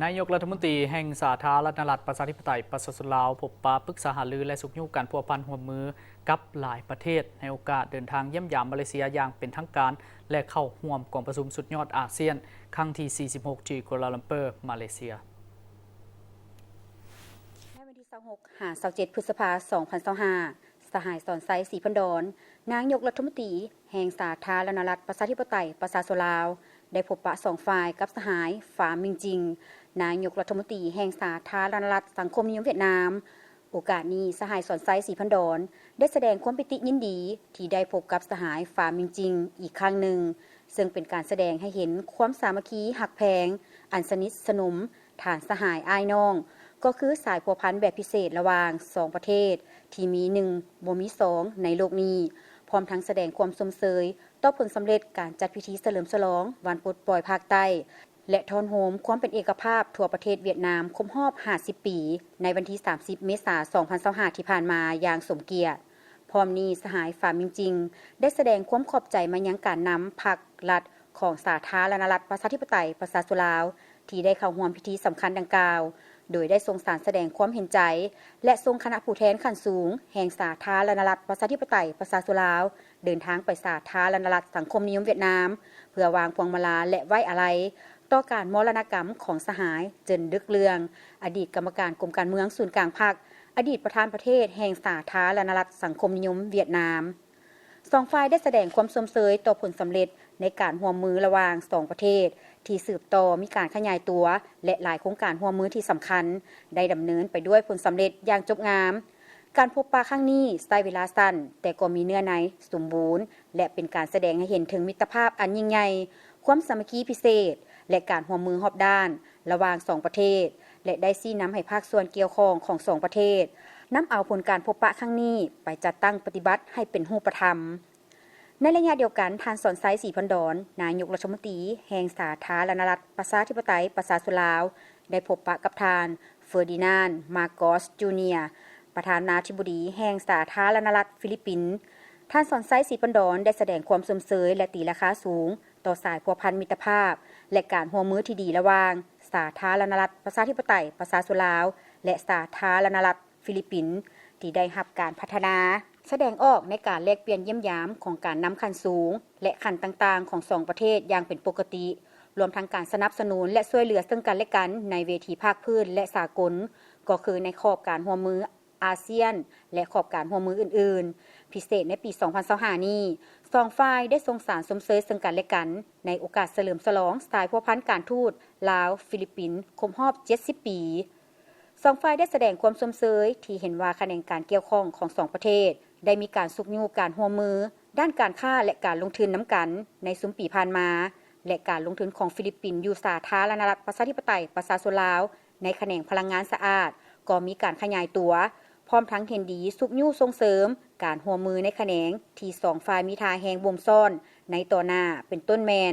ນາຍົກລັດຖະມົນຕີແຫ່ງສາທາລະນະລັດ ປະຊາທິປະໄຕ ປະຊາຊົນລາວ ພົບປະປຶກສາຫາລື ແລະ ຊຸກຍູ້ການພົວພັນຮ່ວມມືກັບຫຼາຍປະເທດ ໃນໂອກາດເດີນທາງຢ້ຽມຢາມມາເລເຊຍຢ່າງເປັນທາງການ ແລະ ເຂົ້າຮ່ວມກອງປະຊຸມສຸດຍອດອາຊຽນຄັ້ງທີ ສີ່ສິບຫົກ ທີ່ກົວລາລັມເປີ ມາເລເຊຍ. ໃນວັນທີ ຊາວຫົກ ຫາ ຊາວເຈັດ ພຶດສະພາ ສອງພັນຊາວຫ້າ, ສະຫາຍ ສອນໄຊ ສີພັນດອນ, ນາຍົກລັດຖະມົນຕີແຫ່ງສາທາລະນະລັດ ປະຊາທິປະໄຕ ປະຊາຊົນລາວ ໄດ້ພົບປະສອງຝ່າຍກັບສະຫາຍ ຟາ ມິງຈິງ, ນາຍົກລັດຖະມົນຕີແຫ່ງສາທາລະນະລັດສັງຄົມນິຍົມຫວຽດນາມ. ໂອກາດນີ້, ສະຫາຍ ສອນໄຊ ສີພັນດອນ ໄດ້ສະແດງຄວາມປີຕິຍິນດີທີ່ໄດ້ພົບກັບສະຫາຍ ຟາ ມິງຈິງ ອີກຄັ້ງໜຶ່ງ, ເຊິ່ງເປັນການສະແດງໃຫ້ເຫັນຄວາມສາມັກຄີຮັກແພງອັນສະໜິດສະໜົມ ທ່ານສະຫາຍອ້າຍນ້ອງ ກໍຄືສາຍພົວພັນແບບພິເສດລະຫວ່າງສອງປະເທດ ທີ່ມີໜຶ່ງບໍ່ມີສອງໃນໂລກນີ້, ພ້ອມທັງສະແດງຄວາມຊົມເຊີຍຕໍ່ຜົນສຳເລັດການຈັດພິທີສະເຫຼີມສະຫຼອງວັນປົດປ່ອຍພາກໃຕ້ ແລະ ທ້ອນໂຮມຄວາມເປັນເອກະພາບທົ່ວປະເທດຫວຽດນາມຄົບຮອບຫ້າສິບປີ ໃນວັນທີ ສາມສິບ ເມສາ ສອງພັນຊາວຫ້າ ທີ່ຜ່ານມາຢ່າງສົມກຽດ. ພ້ອມນີ້, ສະຫາຍ ຟາ ມິງຈິງ ໄດ້ສະແດງຄວາມຂອບໃຈມາຍັງການນຳພັກລັດ ຂອງສາທາລະນະລັດ ປະຊາທິປະໄຕ ປະຊາຊົນລາວ ທີ່ໄດ້ເຂົ້າຮ່ວມພິທີສຳຄັນດັ່ງກ່າວ, ໂດຍໄດ້ສົ່ງສານສະແດງຄວາມເຫັນໃຈ ແລະ ສົ່ງຄະນະຜູ້ແທນຂັ້ນສູງແຫ່ງສາທາລະນະລັດ ປະຊາທິປະໄຕ ປະຊາຊົນລາວ ເດີນທາງໄປສາທາລະນະລັດສັງຄົມນິຍົມຫວຽດນາມ ເພື່ອວາງພວງມາລາ ແລະ ໄວ້ອາໄລຕໍ່ການມໍລະນະກຳຂອງສະຫາຍ ເຈິນ ດຶກເລື່ອງ, ອະດີດກຳມະການກົມການເມືອງສູນກາງພັກ, ອະດີດປະທານປະເທດແຫ່ງສາທາລະນະລັດສັງຄົມນິຍົມຫວຽດນາມ. ສອງຝ່າຍໄດ້ສະແດງຄວາມຊົມເຊີຍຕໍ່ຜົນສຳເລັດໃນການຮ່ວມມືລະຫວ່າງສອງປະເທດ ທີ່ສືບຕໍ່ມີການຂະຫຍາຍຕົວ ແລະ ຫຼາຍໂຄງການຮ່ວມມືທີ່ສຳຄັນ ໄດ້ດຳເນີນໄປດ້ວຍຜົນສຳເລັດຢ່າງຈົບງາມ. ການພົບປະຄັ້ງນີ້ໃຊ້ເວລາສັ້ນ, ແຕ່ກໍມີເນື້ອໃນສົມບູນ ແລະ ເປັນການສະແດງໃຫ້ເຫັນເຖິງມິດຕະພາບອັນຍິ່ງໃຫຍ່, ຄວາມສາມັກຄີພິເສດ ແລະ ການຮ່ວມມືຮອບດ້ານ ລະຫວ່າງສອງປະເທດ ແລະ ໄດ້ຊີ້ນຳໃຫ້ພາກສ່ວນກ່ຽວຂ້ອງຂອງສອງປະເທດ ນຳເອົາຜົນການພົບປະຄັ້ງນີ້ໄປຈັດຕັ້ງປະຕິບັດໃຫ້ເປັນຮູບປະທຳ. ໃນໄລຍະດຽວກັນ, ທ່ານ ສອນໄຊ ສີພັນດອນ, ນາຍົກລັດຖະມົນຕີແຫ່ງສາທາລະນະລັດ ປະຊາທິປະໄຕ ປະຊາຊົນລາວ ໄດ້ພົບປະກັບທ່ານ ເຟີດີນານ ມາກອສ ຈູເນຍ, ປະທານາທິບໍດີແຫ່ງສາທາລະນະລັດຟີລິບປິນ. ທ່ານ ສອນໄຊ ສີພັນດອນ ໄດ້ສະແດງຄວາມຊົມເຊີຍ ແລະ ຕີລາຄາສູງ ຕໍ່ສາຍພົວພັນມິດຕະພາບ ແລະ ການຮ່ວມມືທີ່ດີລະຫວ່າງສາທາລະນະລັດ ປະຊາທິປະໄຕ ປະຊາຊົນລາວ ແລະ ສາທາລະນະລັດຟີລິບປິນ ທີ່ໄດ້ຮັບການພັດທະນາ, ສະແດງອອກໃນການແລກປ່ຽນຢ້ຽມຢາມຂອງການນຳຂັ້ນສູງ ແລະ ຂັ້ນຕ່າງໆຂອງສອງປະເທດຢ່າງເປັນປົກກະຕິ, ລວມທັງການສະໜັບສະໜູນ ແລະ ຊ່ວຍເຫຼືອເຊິ່ງກັນ ແລະ ກັນ ໃນເວທີພາກພື້ນ ແລະ ສາກົນ, ກໍຄືໃນຂອບການຮ່ວມມື ອາຊຽນ ແລະ ຂອບການຮ່ວມມືອື່ນໆ. ພິເສດໃນປີສອງພັນຊາວຫ້ານີ້, ສອງຝ່າຍໄດ້ສົ່ງສານຊົມເຊີຍເຊິ່ງກັນ ແລະ ກັນ ໃນໂອກາດສະເຫຼີມສະຫຼອງສາຍພົວພັນການທູດລາວ-ຟີລິບປິນຄົບຮອບເຈັດສິບປີ. ສອງຝ່າຍໄດ້ສະແດງຄວາມຊົມເຊີຍທີ່ເຫັນວ່າຂະແໜງການກ່ຽວຂ້ອງຂອງສອງປະເທດ ໄດ້ມີການຊຸກຍູ້ການຮ່ວມມືດ້ານການຄ້າ ແລະ ການລົງທຶນນຳກັນໃນຊຸມປີຜ່ານມາ ແລະ ການລົງທຶນຂອງຟີລິບປິນຢູ່ສາທາລະນະລັດ ປະຊາທິປະໄຕ ປະຊາຊົນລາວ ໃນຂະແໜງພະລັງງານສະອາດກໍມີການຂະຫຍາຍຕົວ, ພ້ອມທັງເຫັນດີຊຸກຍູ້ສົ່ງເສີມການຮ່ວມມືໃນຂະແໜງທີ່ສອງຝ່າຍມີທ່າແຮງບົ່ມຊ້ອນໃນຕໍ່ໜ້າ, ເປັນຕົ້ນແມ່ນ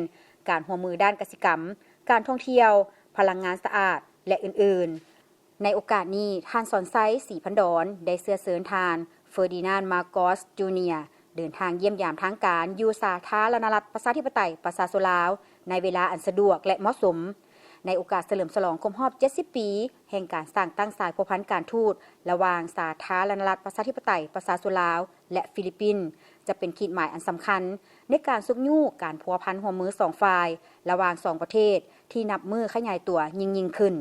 ການຮ່ວມມືດ້ານກະສິກຳ, ການທ່ອງທ່ຽວ, ພະລັງງານສະອາດ ແລະ ອື່ນໆ. ໃນໂອກາດນີ້, ທ່ານ ສອນໄຊ ສີພັນດອນ ໄດ້ເຊື້ອເຊີນທ່ານ ເຟີດີນານ ມາກອສ ຈູເນຍ ເດີນທາງຢ້ຽມຢາມທາງການຢູ່ສາທາລະນະລັດ ປະຊາທິປະໄຕ ປະຊາຊົນລາວ ໃນເວລາອັນສະດວກ ແລະ ເໝາະສົມ. ໃນໂອກາດສະເຫຼີມສະຫຼອງຄົບຮອບເຈັດສິບປີ ແຫ່ງການສ້າງຕັ້ງສາຍພົວພັນການທູດລະຫວ່າງສາທາລະນະລັດ ປະຊາທິປະໄຕ ປະຊາຊົນລາວ ແລະ ຟີລິບປິນ ຈະເປັນຂີດໝາຍອັນສຳຄັນໃນການຊຸກຍູ້ການພົວພັນຮ່ວມມືສອງຝ່າຍ ລະຫວ່າງສອງປະເທດ ທີ່ນັບມື້ຂະຫຍາຍຕົວຍິ່ງໆຂຶ້ນ.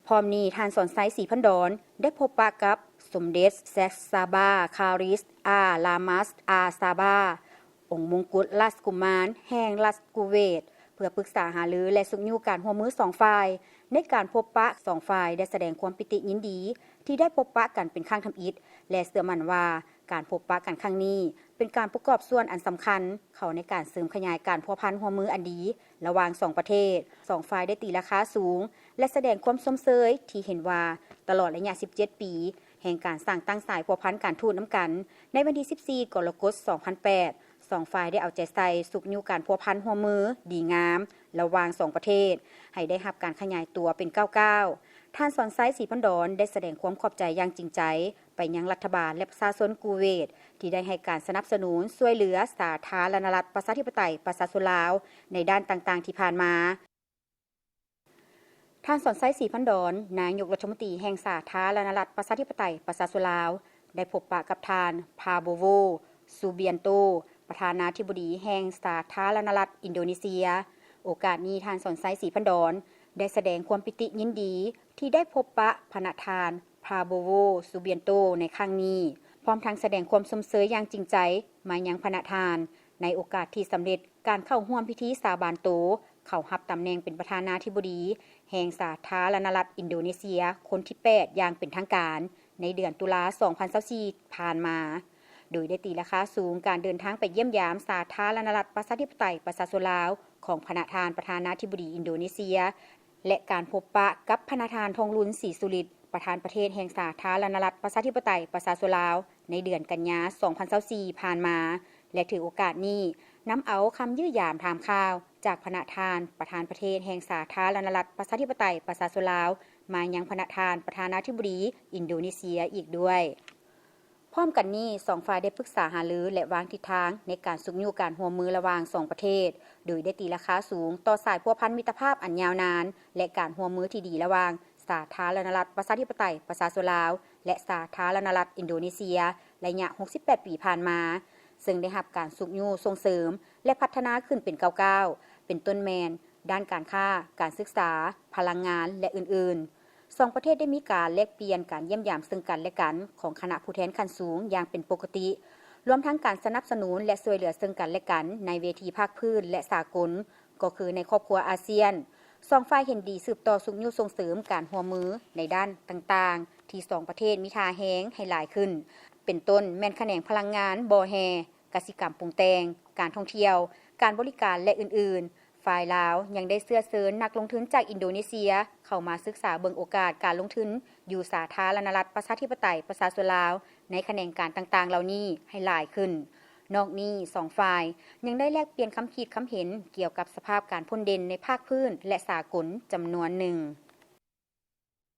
ພ້ອມນີ້, ທ່ານ ສອນໄຊ ສີພັນດອນ ໄດ້ພົບປະກັບສົມເດັດ ແຊັກຊາບາ ຄາຣິສ ອາ ລາມາສ ອາ ຊາບາ ອົງມົງກຸດລາຊະກຸມານແຫ່ງລັດຄູເວດ ເພື່ອປຶກສາຫາລື ແລະ ຊຸກຍູ້ການຮ່ວມມືສອງຝ່າຍ. ໃນການພົບປະ, ສອງຝ່າຍໄດ້ສະແດງຄວາມປີຕິຍິນດີທີ່ໄດ້ພົບປະກັນເປັນຄັ້ງທຳອິດ ແລະ ເຊື່ອໝັ້ນວ່າ ການພົບປະກັນຄັ້ງນີ້ ເປັນການປະກອບສ່ວນອັນສຳຄັນເຂົ້າໃນການເສີມຂະຫຍາຍການພົວພັນຮ່ວມມືອັນດີລະຫວ່າງສອງປະເທດ. ສອງຝ່າຍໄດ້ຕີລາຄາສູງ ແລະ ສະແດງຄວາມຊົມເຊີຍທີ່ເຫັນວ່າ ຕະຫຼອດໄລຍະສິບເຈັດປີແຫ່ງການສ້າງຕັ້ງສາຍພົວພັນການທູດນຳກັນ, ໃນວັນທີສິບສີ່ ກໍລະກົດ ສອງພັນແປດ ສອງຝ່າຍໄດ້ເອົາໃຈໃສ່ຊຸກຍູ້ການພົວພັນຮ່ວມມືດີງາມລະຫວ່າງສອງປະເທດ ໃຫ້ໄດ້ຮັບການຂະຫຍາຍຕົວເປັນກ້າວໆ. ທ່ານ ສອນໄຊ ສີພັນດອນ ໄດ້ສະແດງຄວາມຂອບໃຈຢ່າງຈິງໃຈ ໄປຍັງລັດຖະບານ ແລະ ປະຊາຊົນກູເວດ ທີ່ໄດ້ໃຫ້ການສະໜັບສະໜູນຊ່ວຍເຫຼືອສາທາລະນະລັດ ປະຊາທິປະໄຕ ປະຊາຊົນລາວ ໃນດ້ານຕ່າງໆທີ່ຜ່ານມາ. ທ່ານ ສອນໄຊ ສີພັນດອນ ນາຍົກລັດຖະມົນຕີແຫ່ງສາທາລະນະລັດ ປະຊາທິປະໄຕ ປະຊາຊົນລາວ ໄດ້ພົບປະກັບທ່ານ ພຣາໂບໂວ ຊູບຽນໂຕ ປະທານາທິບໍດີແຫ່ງສາທາລະນະລັດອິນໂດເນເຊຍ. ໂອກາດນີ້ ທ່ານ ສອນໄຊ ສີພັນດອນ ໄດ້ສະແດງຄວາມປີຕິຍິນດີທີ່ໄດ້ພົບປະພະນະທ່ານ ພຣາໂບໂວ ຊູບຽນໂຕ ໃນຄັ້ງນີ້, ພ້ອມທັງສະແດງຄວາມຊົມເຊີຍຢ່າງຈິງໃຈມາຍັງພະນະທ່ານ ໃນໂອກາດທີ່ສຳເລັດການເຂົ້າຮ່ວມພິທີສາບານໂຕ ເຂົ້າຮັບຕຳແໜ່ງເປັນປະທານາທິບໍດີແຫ່ງສາທາລະນະລັດອິນໂດເນເຊຍ ຄົນທີແປດ ຢ່າງເປັນທາງການ ໃນເດືອນຕຸລາ ສອງພັນຊາວສີ່ ຜ່ານມາ, ໂດຍໄດ້ຕີລາຄາສູງການເດີນທາງໄປຢ້ຽມຢາມສາທາລະນະລັດ ປະຊາທິປະໄຕ ປະຊາຊົນລາວ ຂອງພະນະທ່ານປະທານາທິບໍດີອິນໂດເນເຊຍ ແລະ ການພົບປະກັບພະນະທ່ານ ທອງລຸນ ສີສຸລິດ ປະທານປະເທດແຫ່ງສາທາລະນະລັດ ປະຊາທິປະໄຕ ປະຊາຊົນລາວ ໃນເດືອນກັນຍາ ສອງພັນຊາວສີ່ ຜ່ານມາ ແລະ ຖືໂອກາດນີ້ ນຳເອົາຄຳຢ້ຽມຢາມຖາມຂ່າວຈາກພະນະທ່ານ ປະທານປະເທດແຫ່ງສາທາລະນະລັດ ປະຊາທິປະໄຕ ປະຊາຊົນລາວ ມາຍັງພະນະທ່ານປະທານາທິບໍດີອິນໂດເນເຊຍອີກດ້ວຍ. ພ້ອມກັນນີ້ ສອງຝ່າຍໄດ້ປຶກສາຫາລື ແລະ ວາງທິດທາງໃນການຊຸກຍູ້ການຮ່ວມມືລະຫວ່າງສອງປະເທດ, ໂດຍໄດ້ຕີລາຄາສູງຕໍ່ສາຍພົວພັນມິດຕະພາບອັນຍາວນານ ແລະ ການຮ່ວມມືທີ່ດີລະຫວ່າງສາທາລະນະລັດ ປະຊາທິປະໄຕ ປະຊາຊົນລາວ ແລະ ສາທາລະນະລັດອິນໂດເນເຊຍ ໄລຍະ ຫົກສິບແປດ ປີຜ່ານມາ, ເຊິ່ງໄດ້ຮັບການຊຸກຍູ້ສົ່ງເສີມ ແລະ ພັດທະນາຂຶ້ນເປັນກ້າວໆ ເປັນຕົ້ນແມ່ນ ດ້ານການຄ້າ, ການສຶກສາ, ພະລັງງານ ແລະ ອື່ນໆ. ສອງປະເທດໄດ້ມີການແລກປ່ຽນການຢ້ຽມຢາມເຊິ່ງກັນ ແລະ ກັນຂອງຄະນະຜູ້ແທນຂັ້ນສູງຢ່າງເປັນປົກກະຕິ, ລວມທັງການສະໜັບສະໜູນ ແລະ ຊ່ວຍເຫຼືອເຊິ່ງກັນ ແລະ ກັນໃນເວທີພາກພື້ນ ແລະ ສາກົນ, ກໍຄືໃນຄອບຄົວອາຊຽນ. ສອງຝ່າຍເຫັນດີສືບຕໍ່ຊຸກຍູ້ສົ່ງເສີມການຮ່ວມມືໃນດ້ານຕ່າງໆ ທີ່ສອງປະເທດມີທ່າແຮງໃຫ້ຫຼາຍຂຶ້ນ, ເປັນຕົ້ນແມ່ນຂະແໜງພະລັງງານ, ບໍ່ແຮ່, ກະສິກຳປຸງແຕ່ງ, ການທ່ອງທ່ຽວ, ການບໍລິການ ແລະ ອື່ນໆ. ຝ່າຍລາວຍັງໄດ້ເຊື້ອເຊີນນັກລົງທຶນຈາກອິນໂດເນເຊຍເຂົ້າມາສຶກສາເບິ່ງໂອກາດການລົງທຶນຢູ່ສາທາລະນະລັດ ປະຊາທິປະໄຕ ປະຊາຊົນລາວ ໃນຂະແໜງການຕ່າງໆເຫຼົ່ານີ້ໃຫ້ຫຼາຍຂຶ້ນ. ນອກນີ້ ສອງຝ່າຍຍັງໄດ້ແລກປ່ຽນຄຳຄິດຄຳເຫັນກ່ຽວກັບສະພາບການພົ້ນເດັ່ນໃນພາກພື້ນ ແລະ ສາກົນຈຳນວນໜຶ່ງ.